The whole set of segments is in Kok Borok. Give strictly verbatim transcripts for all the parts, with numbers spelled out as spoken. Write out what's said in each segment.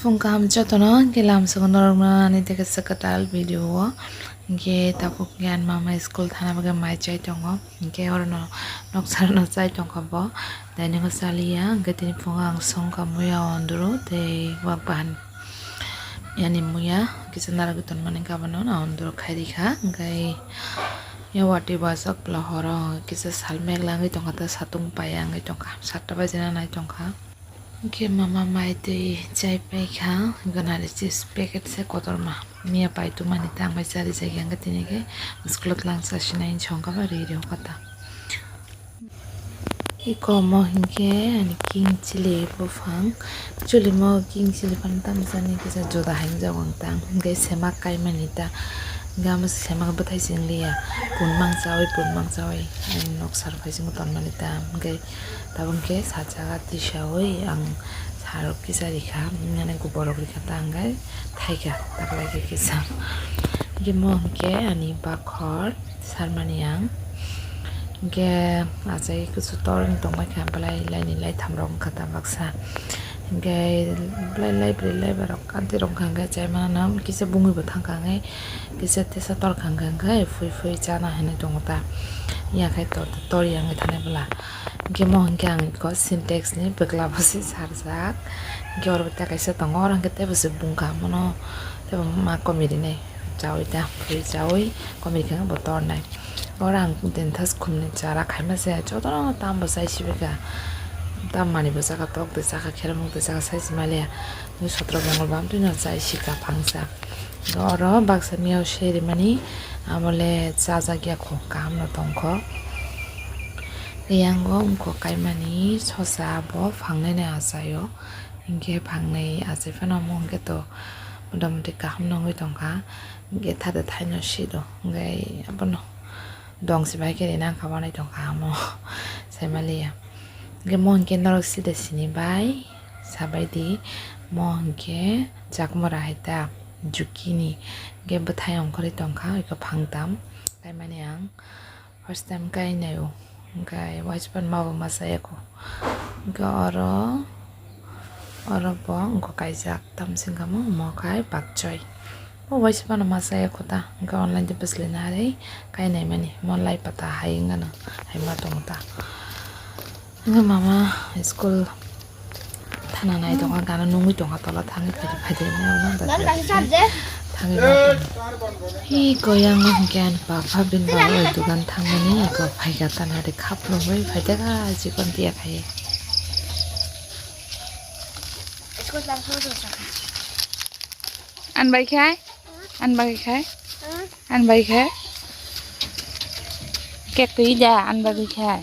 Phung kaham jotono, hwnkhe lamsogo norokno ani tei kaisa kwtal video o. Hwnkhe tabuk hwnkhe ani mama school thana bagwi mai chai tongo. Hwnkhe orono noksa rokno chai tongkha bo. Dining o chaliya, hwnkhe tini phungo ang songkha muya o ondoro tei wak bahan yani muya kisa narwgwi tonmani hwnkhe abono ondoro khairikha. Hwnkhe ya watwi bo aswk bwla horo kisa sal megla wngwi tongkha, ta satung paiya wngwi tongkha, satta baji na nai tongkha. Hwnkhe mama mai twi chai paikha, ganari chips packet se kotorma. Miya pai tongmani ta ang bai charijak ya, hwnkhe tini khe school o twlang chasinai hinwi songkha ba ri rw kha ta. Iko omo hwnkhe ani king chili buphang. Chulimo king chili phano tamo jani kisa joda hai wngjago ang ta. Hwnkhe semak kaimani ta. Hwnkhe amo semak bwthai se wngliya. Pun mangchawi, pun mangchawi. Ani noksa rok hai se wng tonmani ta. Hwnkhe Tabuk khe sajak tisaui ang sarok kisa rikha, nani borok rikha ta hwnkhe thaikha taklai khe kisa. Hwnkhe mo hwnkhe ani bakhor sarmani ang. Hwnkhe achai kusu tor wng tongbaikha, belai laini lai thamrok wngkha ta baksa. Hwnkhe belai lai bwrwi lai borok kanti rok wngkha hwnkhe chaimano kisa bungwi bo thangkha hwnkhe kisa tesa torkha hwnkhe fui fui chana hinwi tongo ta. Yakhai tor tor yang thani bwla. Hwnkhe mo hwnkhe ang iko Sintex ni bwkla bo se sarjak. Hwnkhe oro ta kaisa tongo, oro hwnkhe teibo se bungkha mono, teibo ma komi rinai chaui ta, phui chaui komi rikha bo tornai. Oro ang denthas khumni chara khaima se jotono tambo chai sibika. Tam mani bo chakha, tok de chakha, khermuk de chakha, sai se maliya. Sotro bongol bam twi no chai sika phangsa. Oro baksa miyao se rimani amo le chajak ya kho, kaham no tong kho. Yang o wngkha kaimani sosa bo phangnai ni achai o, hinkhe phangnai achai phano omo hinkhe to mota moti kaham no wngwi tongkha, hinkhe thada thaino sito hinkhe abono dong se bai khe rina wngkha wanai tongkha amo saimaliya. Hinkhe mo hinkhe norok sida sini bai. Sabaidi mo hinkhe chakmora hai ta jukini hinkhe bwthai ongkhorwi tongkha oiko phangtam kaimani ang first time kainai o hinkhe waispan mabo ma chayakho hinkhe oro oro bo wngkha kaijak tamsingkha mo mo khai bakchoi. O waisa phano ma chaya kho ta, hwnkhe online tei bwswlwi narwi kainai mani, mo lai pata hai wngano, hai ma tongo ta. Wngkhe mama school thana nai tongo, gana nungwi tongkha tola thangwi phaidi phaidi wngkhe thangwi ma tongo. Hi koyang hwnkhe ani papa bini bagwi dugan thangmani eko phaikha ta nari khapnwi phaikha chikon tiya khai. An bai khai? An bai khai? An bai khai? Kek twi da, an bai khai?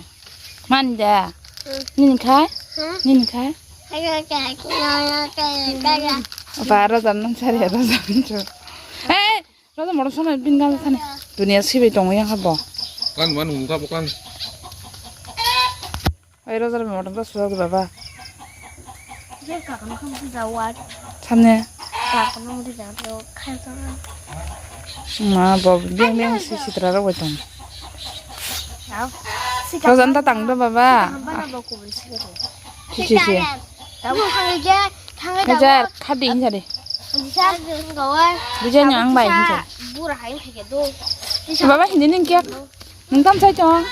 Man da? Nin khai? Nin khai? Ba, roja nang sari, roja nang sari. Eh, roja motor sana bin gam sana. Dunia sibai tongo yang habo. Kan man ungka bukan. Ai, roja rok motom ta sujak di baba. Samne. Ma, bo beng beng si sitra rok bai tong. Roja nta tang do baba. Si si si. Hajar khadi hinsa de. Bijanya ang bai hinsa. Baba hindi ning kek. Nwng tam chai tong?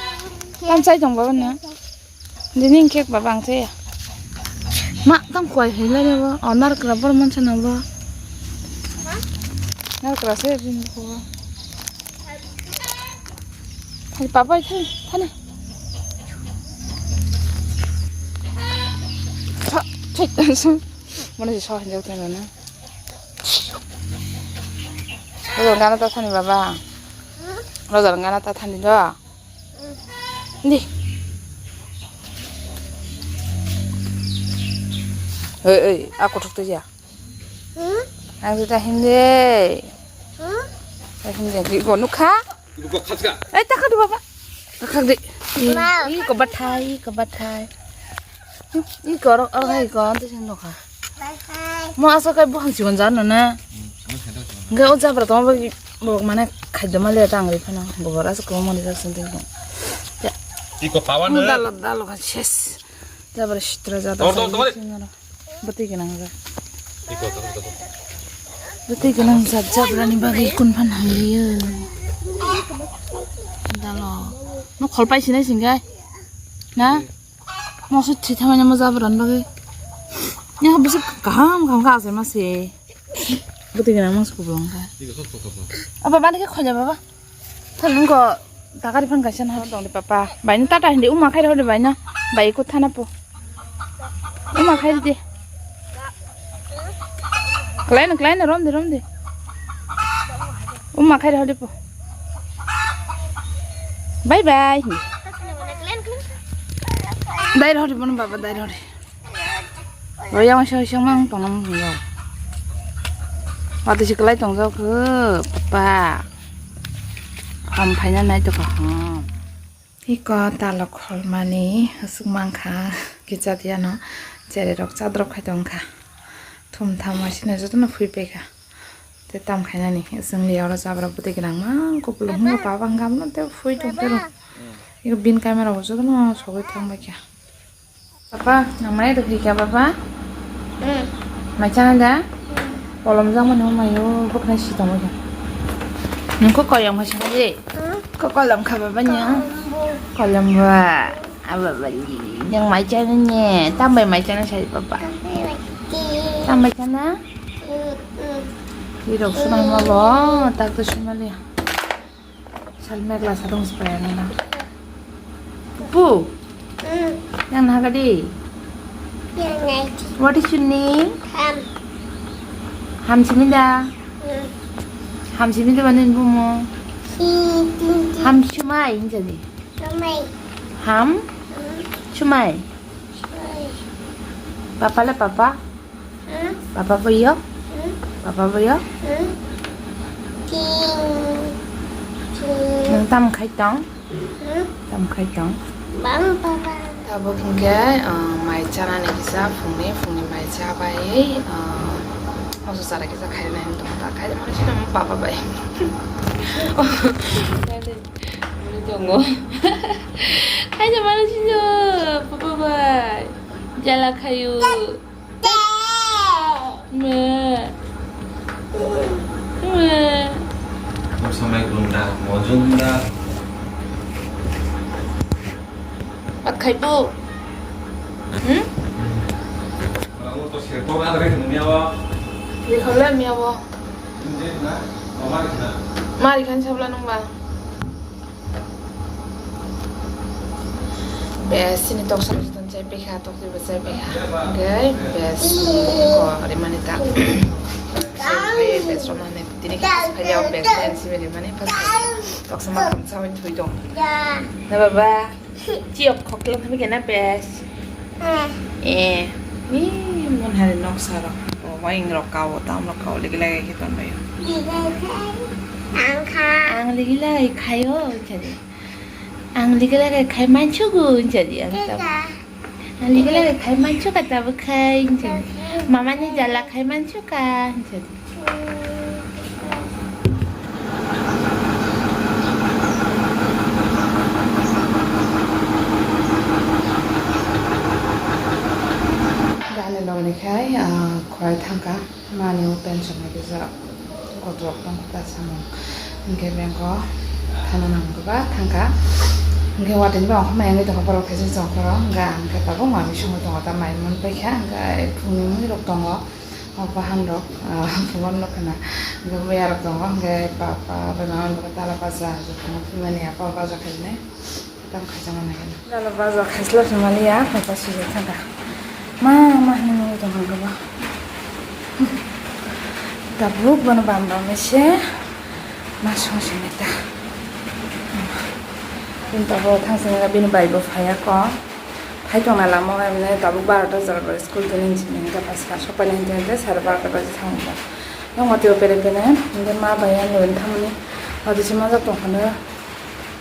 Tam chai tong baba nwng? Dini hwnkhe baba ang chaya. Ma tam koi hai lai bo. O narwkra bor mansa na bo. Narwkra se bini ko. Thani papa thani thani. Tha thik. Mane sa hinjak thani na. Roja gana ta thani baba. Roja gana ta thani do. Di. Oi oi, a kothok to ya. Ang ta hindi. Ta hindi di go nukha. Ei ta khadu baba. Ta khadu. Iko bathai, iko bathai. Iko oro oro hai iko ante sing nukha. Mo asa kai buhang sigon jan no na. Enggak o jabra tong bagi bok mane khaddo mali ta angri phano gobor asa ko mali ta sing ting. Iko pawan. Dalo dalo kan ses. Jabra sitra jada. Tor tor tor. Bati gana ga. Bwtwi gwnang jat jabrani bagwi kun phan hamliyo. Dalo. No khol pai sinai singkai. Na? Moso thwi thamani mo jabran bagwi. Nya bisi kaham kaham ka asai mase. Bwtwi gwnang mangsa kubulung kha. Aba bani khe khoja baba. Thang nungko takari phan kaisa na tong de papa. Bai ni tata hindi uma khai rode bai na. Bai ko thana po. Uma khai de. Klai na klai na rom de rom de. Uma khai rode po. Bye bye. Dai rode po baba dai rode. Royang sing sing mang tong nang yo. Wati si klai tong jok papa. Ham phaina nai to kaham. Iko talok kholmani aswk mankha kicha diano chererok chadrop khai tongkha. Thum tham asina jotono phui paikha. Te tam khainani aswk liya oro jabra bwtwi gwnang mang kupulung hwnba pabang gamno te phui tongphuru. Iko bin camera bo jotono sogwi thang baikha. Papa, nang mai rwkha papa? Mai chana da? Kolom jang mani mayo bwkhwnai si tongwi kha. Nung ko koyong hai sini. Ko kolom kha baba nyo. Kolom ba. Aba bali. Nang mai chana ne. Tambai mai chana sai papa. Tambai chana. Tirok sunai ma bo. Tak to sunai. Sal megla sa dong spray na. Pupu. Yang naga di. What is your name? Ham. Ham simi da. Ham simi da manin bumo. Ham sumai injani. Ham sumai. Papa la papa. Papa boyo? Papa boyo? Nang tam khai tong? Tam khai tong? Tabuk hingke, ah, mai chana ni kisa phungni, phungni mai cha bai, ah, moso chara kisa khai nai tong ta khai mani sino papa bai. Tongo. Khai mani sino papa bai. Jala khayu. Me. Me. Mosamai gunda, mojunda. At khai bu. Hmm? Orang tu sektor ada kan dunia wa. Di khala miya wa. Mari kan sabla nung ba. Bes sini toksa toksa chai pekha, toksa ba chai pekha. Gai bes ko rimani ta. Bes romani tini kha phai ya bes pen simi rimani pas. Toksa ma kam chawin thui dong. Na baba. Chiyok khoklo thami kena bes. Eh. Ni mon hari noksa rok. O waing rok kao, tam rok kao ligi lagi kiton bayo. Ang kha. Ang ligi lagi khayo, jadi. Ang ligi lagi khai manchugu, jadi ang tam. Ang ligi lagi khai manchuka tabu khai, jadi. Mama ni jala khai manchuka, jadi. Gani logni khai, ah, khwlai thangkha, mani o pension ni kisa kotorok tong ta samung. Hingke bengko thana nang keba thangkha. Hingke watini bangkha mai wngwi tongkha borok khaisa chongkhoro, hingke ang khe tabuk mami songwi tongo ta mai manpai kha, hingke phungni mui rok tongo. O bahan rok, ah, phungon no khna. Hingke muya rok tongo, hingke papa, rwna, tala baja, jotono phimani apa baja khainai. Tam khaisa manai khna. Tala baja khaisla phimani ya, papa sijak thangkha. Ma, ma hinwi nungwi tongkha hingke bo. Tabuk bono bam bam se, ma song simi ta. Bini tabuk thang sini bini bai bo phaiya ko. Hai tongna lama o emne tabuk barota jora bai school tini hinwi hingke paska sokpai hinwi hingke sare barota baji thango. Yang motio pere pere hingke ma bai yang lori thamani adi se manjak tongkhana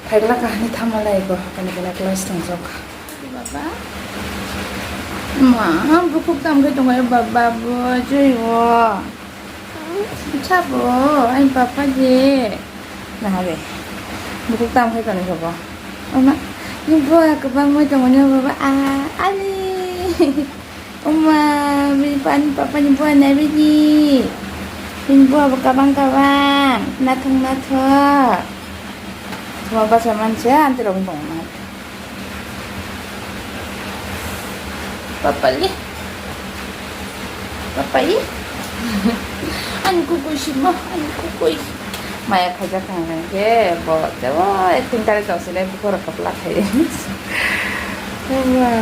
phaikla kahani thamma lai go kani kani class tongjak. Baba ma bukhuk tam khe tongo baba bo joi o. Sabo, ani papa je. Naha be. Bukhuk tam khai toni sobo. Oma, ni bo kwbang moi tongo ni baba. Ah, ani. Oma, bini pani papa ni buah nai bini. Bini buah bo kabang kabang, nathok nathok. Cuma basa manse anti rong bong na. Papa li. Papa li. Ani kukui simo, ani kukui. Maya khaja kang kang ke bo jabo acting kare tong sile bukhoro kapla khai. Oma.